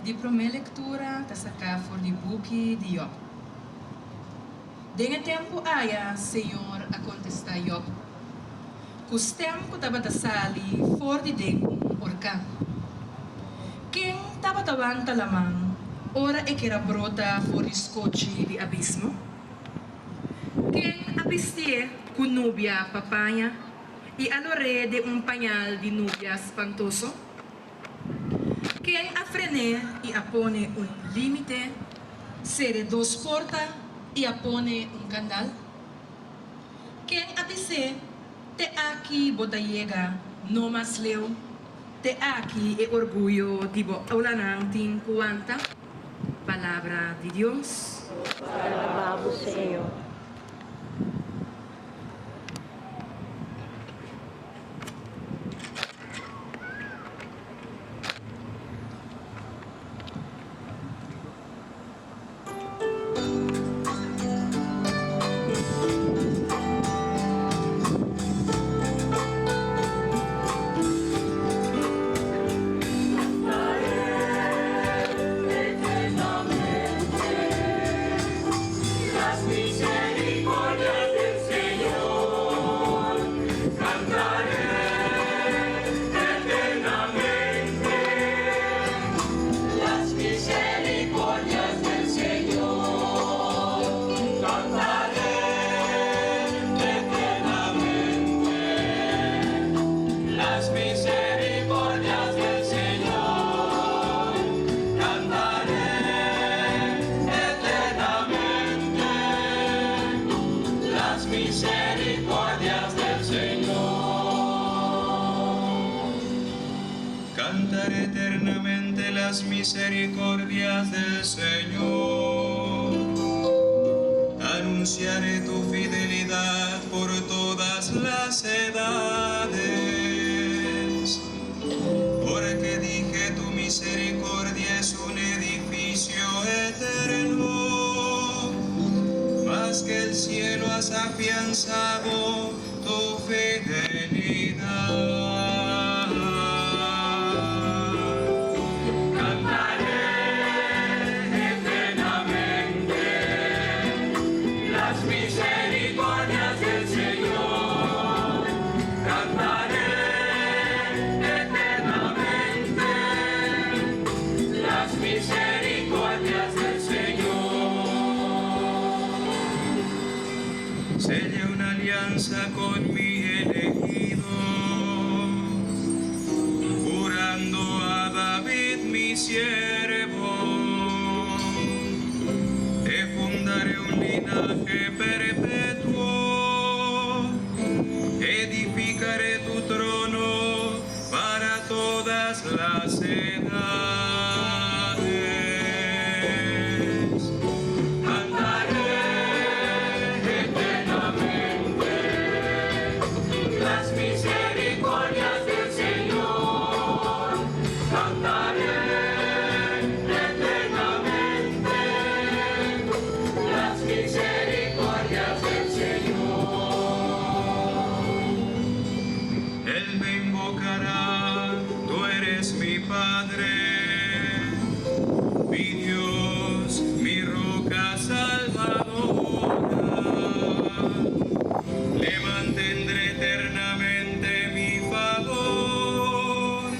di promé lektura ta saká for di buki di Yòb. Den e tempu aya Señor a kontestá Yòb ku stèm ku tabata sali for di den un orkan. Ken tabata wanta laman ora e ker a brota for di skochi di abismo? Ken a bistié ku nubia pa paña i a lor'é den un pañal di nubia spantoso? Ken a fren'é i a pone un límite, sere dos porta i a pone un kandal? Ken a bis'é, Te aki bo ta yega, no mas leu, te aki e orguyo di bo oulanan tin ku wanta? Palabra di Dios. Alabá bo, Señor. Cantaré eternamente las misericordias del Señor. Anunciaré tu fidelidad por todas las edades. Porque dije tu misericordia es un edificio eterno. Más que el cielo has afianzado tu fidelidad. Cantaré eternamente las misericordias del Señor. Cantaré eternamente las misericordias del Señor. Sellé una alianza con mi elegido, jurando a David mi siervo. Te fundaré un linaje perpetuo, edificaré tu trono para todas las edades. Cantaré eternamente las misericordias del Señor. Cantaré eternamente las misericordias del Señor. Él me invocará, tú eres mi Padre, mi Dios, mi roca salvadora. Le mantendré eternamente mi favor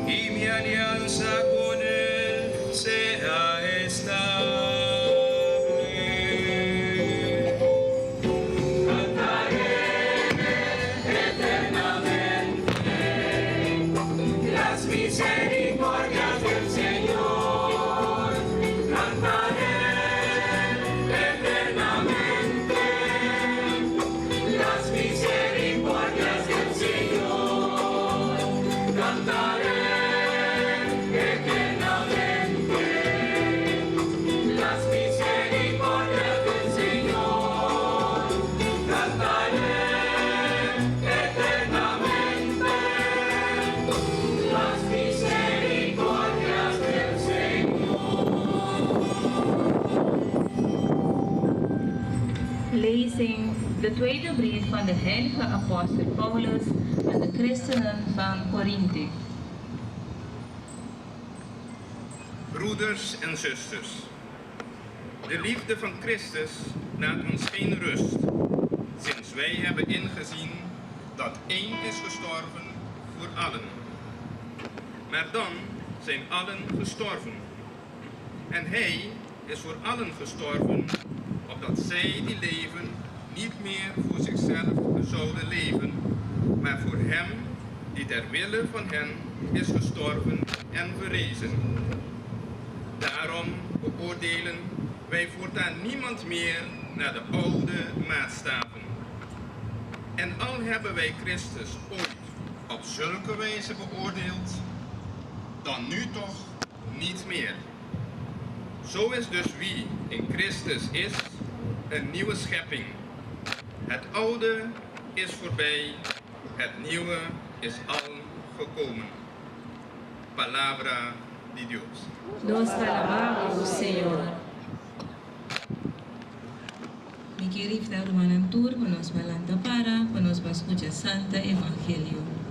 y mi alianza con él será estable. Cantaré eternamente las misericordias del Señor. Cantaré eternamente las misericordias del Señor. Cantaré eternamente las misericordias del Señor. Cantaré eternamente las misericordias del Señor. Lezing, de tweede brief van de heilige apostel Paulus aan de christenen van Korinthe. Broeders en zusters, de liefde van Christus laat ons geen rust, sinds wij hebben ingezien dat één is gestorven voor allen. Maar dan zijn allen gestorven. En hij is voor allen gestorven, opdat zij die leven niet meer voor zichzelf zouden leven, maar voor hem die ter wille van hen is gestorven en verrezen. Daarom beoordelen wij voortaan niemand meer naar de oude maatstaven. En al hebben wij Christus ooit op zulke wijze beoordeeld, dan nu toch niet meer. Zo is dus wie in Christus is, een nieuwe schepping. Het oude is voorbij, het nieuwe is al gekomen. Palabra di Dios. Nos ta alabá Bo, Señor. Mi ke invitá rumannan tur pa nos lanta para, pa nos skucha Santa Evangelio.